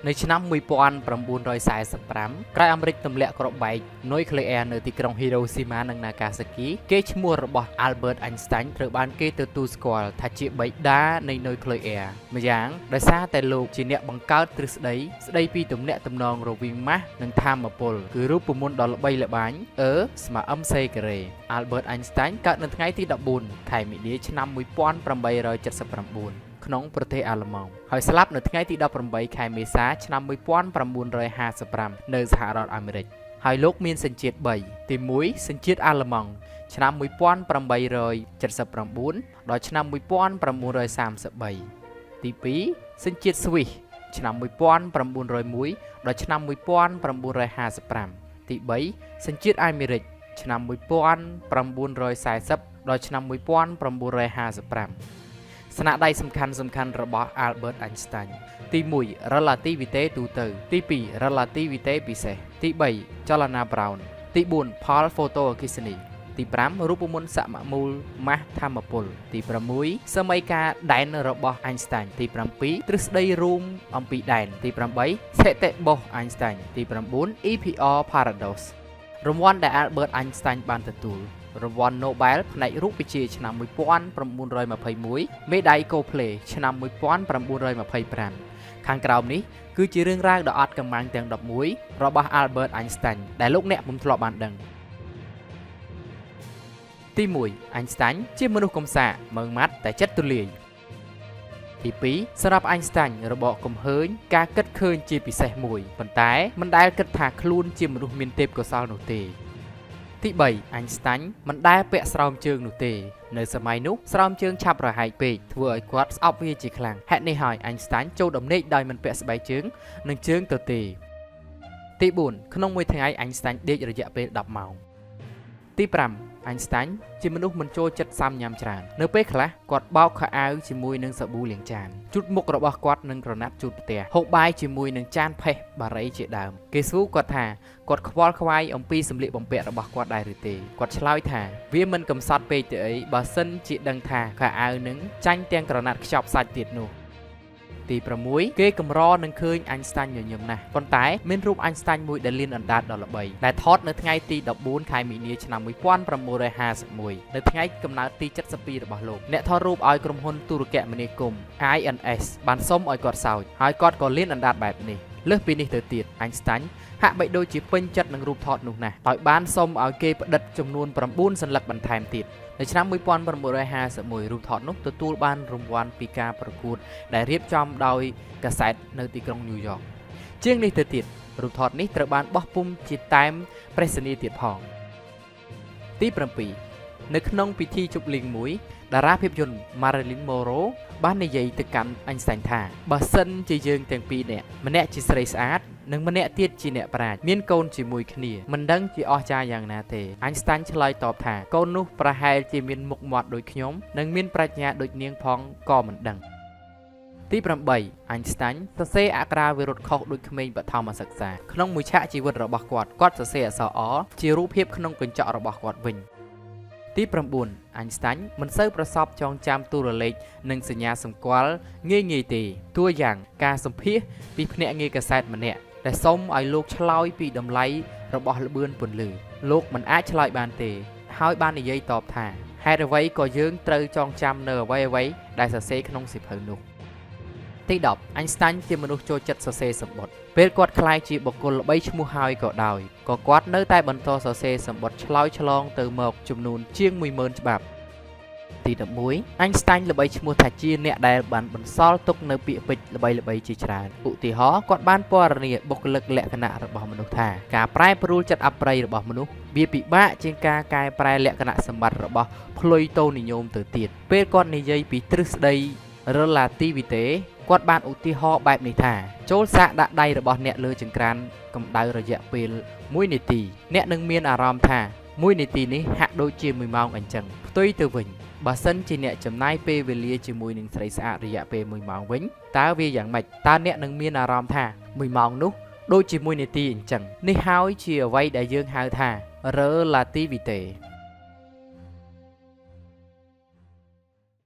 នៅឆ្នាំ1945ក្រោយអាមេរិកទម្លាក់គ្រាប់បែកនុយក្លេអ៊ែរនៅទីក្រុង Hiroshima និង Nagasaki គេឈ្មោះរបស់ Albert Einstein ត្រូវបានគេទទួលស្គាល់ថាជាបិតានៃនុយក្លេអ៊ែរម្យ៉ាងដោយសារតែលោកជាអ្នកបង្កើតទ្រឹស្ដីស្ដីពីទំនាក់ទំនងរវាងម៉ាស់និងថាមពលគឺរូបមន្តដ៏ល្បីល្បាញ E ស្មើ mc ការ៉េ Albert Einstein កើតនៅថ្ងៃទី14ខែមីនាឆ្នាំ1879ក្នុងប្រទេសអាល្លឺម៉ង់ហើយស្លាប់នៅថ្ងៃទី18ខែមេសាឆ្នាំ1955នៅសហរដ្ឋអាមេរិកហើយលោកមានសញ្ជាតិ3ទី1សញ្ជាតិអាល្លឺម៉ង់ឆ្នាំ1879ដល់ឆ្នាំ1933ទី2សញ្ជាតិស្វីសឆ្នាំ1901ដល់ឆ្នាំ1955ទី3សញ្ជាតិអាមេរិកឆ្នាំ1940ដល់ឆ្នាំ1955ស្នាដៃសំខាន់សំខាន់របស់ Albert Einstein ទី1 Relativity ទូទៅទី2 Relativity ពិសេសទី3ចលនា Brown ទី4ផល photo អគ្គិសនីទី5រូបមន្តសមមូលម៉ាស់ធម្មពលទី6សមីការដែនរបស់ Einstein ទី7ទ្រឹស្ដីរួមអំពីដែនទី8ស្ថិតិបោះ Einstein ទី9 EPR Paradox រង្វាន់ដែល Albert Einstein បានទទួលរង្វាន់ Nobel ផ្នែករូបវិទ្យាឆ្នាំ1921មេដាយ Copley ឆ្នាំ1925ខាងក្រោមនេះគឺជារឿងរ៉ាវដ៏អត់កំបាំងទាំង11របស់ Albert Einstein ដែលលោកអ្នកពុំធ្លាប់បានដឹងទី1 Einstein ជាមនុស្សកំសាកម៉ឺងម៉ាត់តែចិត្តទូលាយទី2សម្រាប់ Einstein របកកំហើញការគិតឃើញជាពិសេសមួយប៉ុន្តែមិនដែលគិតថាខ្លួនជាមនុស្សមានទេពកោសល្យនោះទេទី3 Einstein មិនដែលពាក់ស្រោមជើងនោះទេនៅសម័យនោះស្រោមជើងឆាប់រហែកពេកធ្វើឲ្យគាត់ស្អប់វាជាខ្លាំងហេតុនេះហើយ Einstein ចូលដំណេកដោយមិនពាក់ស្បែកជើងនិងជើងទៅទេទី4ក្នុងមួយថ្ងៃ Einstein ដេករយៈពេល10ម៉ោងទី5 Einstein ជាមនុស្សមិនចូលចិត្តសាំញ៉ាំច្រើននៅពេលខ្លះគាត់បោកខោអាវជាមួយនឹងសាប៊ូលាងចានជូតមុខរបស់គាត់នឹងក្រណាត់ជូតផ្ទះហូបបាយជាមួយនឹងចានផេះបារីជាដើមគេសួរគាត់ថាគាត់ខ្វល់ខ្វាយអំពីសម្លៀកបំពាក់របស់គាត់ដែរឬទេគាត់ឆ្លើយថាវាមិនកំសត់ពេកទេអីបើសិនជាដឹងថាខោអាវនឹងចាញ់ទាំងក្រណាត់ខ្ចប់សាច់ទៀតនោះទី6គេកម្រនឹងឃើញអញស្តាញ់ញញឹមណាស់ប៉ុន្តែមានរូបអញស្តាញ់មួយដែលលានអណ្ដាតដ៏ល្បីដែលថតនៅថ្ងៃទី14ខែមីនាឆ្នាំ1951នៅថ្ងៃកំណើតទី72របស់លោកអ្នកថតរូបឲ្យក្រុមហ៊ុនទូរគមនាគមន៍ INS បានសុំឲ្យគាត់សើចហើយគាត់ក៏លានអណ្ដាតបែបនេះលើសពីនេះទៅទៀតអញស្តាញ់ហាក់បីដូចជាពេញចិត្តនឹងរូបថតនោះណាស់ដោយបានសុំឲ្យគេផ្ដិតចំនួន9សន្លឹកបន្ថែមទៀតនៅឆ្នាំ1951រូបថតនោះទទួលបានរង្វាន់ពីការប្រកួតដែលរៀបចំដោយកាសែតនៅទីក្រុងញូវយ៉កជាងនេះទៅទៀតរូបថតនេះត្រូវបានបោះពុម្ពជាតែមប្រេសនីទៀតផងទី7នៅក្នុងពិធីជប់លៀងមួយតារាភាពយន្ត Marilyn Monroe បាននិយាយទៅកាន់អញស្តាញ់ថាបើសិនជាយើងទាំងពីរនាក់ម្នាក់ជាស្រីស្អាតនិងម្នាក់ទៀតជាអ្នកប្រាជ្ញមានកូនជាមួយគ្នាមិនដឹងជាអស្ចារ្យយ៉ាងណាទេអញស្តាញ់ឆ្លើយតបថាកូននោះប្រហែលជាមានមុខមាត់ដូចខ្ញុំនិងមានប្រាជ្ញាដូចនាងផងក៏មិនដឹងទី8អញស្តាញ់សរសេរអក្ខរាវិរុទ្ធខុសដូចក្មេងបឋមសិក្សាក្នុងមួយឆាកជីវិតរបស់គាត់គាត់សរសេរអក្សរអជារូបភាពក្នុងកញ្ចក់របស់គាត់វិញទី9អញស្តាញ់មិនសូវប្រសពចងចាំទូរលេខនិងសញ្ញាសម្គាល់ងាយងាយទេតួយ៉ាងការសម្ភាសពីភ្នាក់ងារកាសែតម្នាក់ដែលសុំឲ្យលោកឆ្លើយពីតម្លៃរបស់ល្បឿនពន្លឺលោកមិនអាចឆ្លើយបានទេហើយបាននិយាយតបថាហេតុអ្វីក៏យើងត្រូវចងចាំនៅអ្វីៗដែលសរសេរក្នុងសៀវភៅនោះទី10អញស្តាញ់ជាមនុស្សចូលចិត្តសរសេរសម្បត្តិពេលគាត់ក្លាយជាបុគ្គលល្បីឈ្មោះហើយក៏ដោយក៏គាត់នៅតែបន្តសរសេរសម្បត្តិឆ្លើយឆ្លងទៅមកចំនួនជាង10000ច្បាប់ទី11អញស្តាញ់ល្បីឈ្មោះថាជាអ្នកដែលបានបន្សល់ទុកនៅពាក្យពេចន៍ល្បីៗជាច្រើនឧទាហរណ៍គាត់បានពណ៌នាបុគ្គលិកលក្ខណៈរបស់មនុស្សថាការប្រែប្រួលចិត្តអប្រិយរបស់មនុស្សវាពិបាកជាងការកែប្រែលក្ខណៈសម្បត្តិរបស់ភ្លុយតូនិយមទៅទៀតពេលគាត់និយាយពីទ្រឹស្ដី Relativity គាត់បានឧទាហរណ៍បែបនេះថាចូលសាកដាក់ដៃរបស់អ្នកលើចង្ក្រានកម្ដៅរយៈពេល1នាទីអ្នកនឹងមានអារម្មណ៍ថា1នាទីនេះហាក់ដូចជា1ម៉ោងអញ្ចឹងផ្ទុយទៅវិញបើសិនជាអ្នកចំណាយពេលវេលាជាមួយនឹងស្រីស្អាតរយៈពេល1ម៉ោងវិញតើវាយ៉ាងម៉េចតើអ្នកនឹងមានអារម្មណ៍ថា1ម៉ោងនោះដូចជា1នាទីអញ្ចឹងនេះហើយជាអ្វីដែលយើងហៅថា Relativity។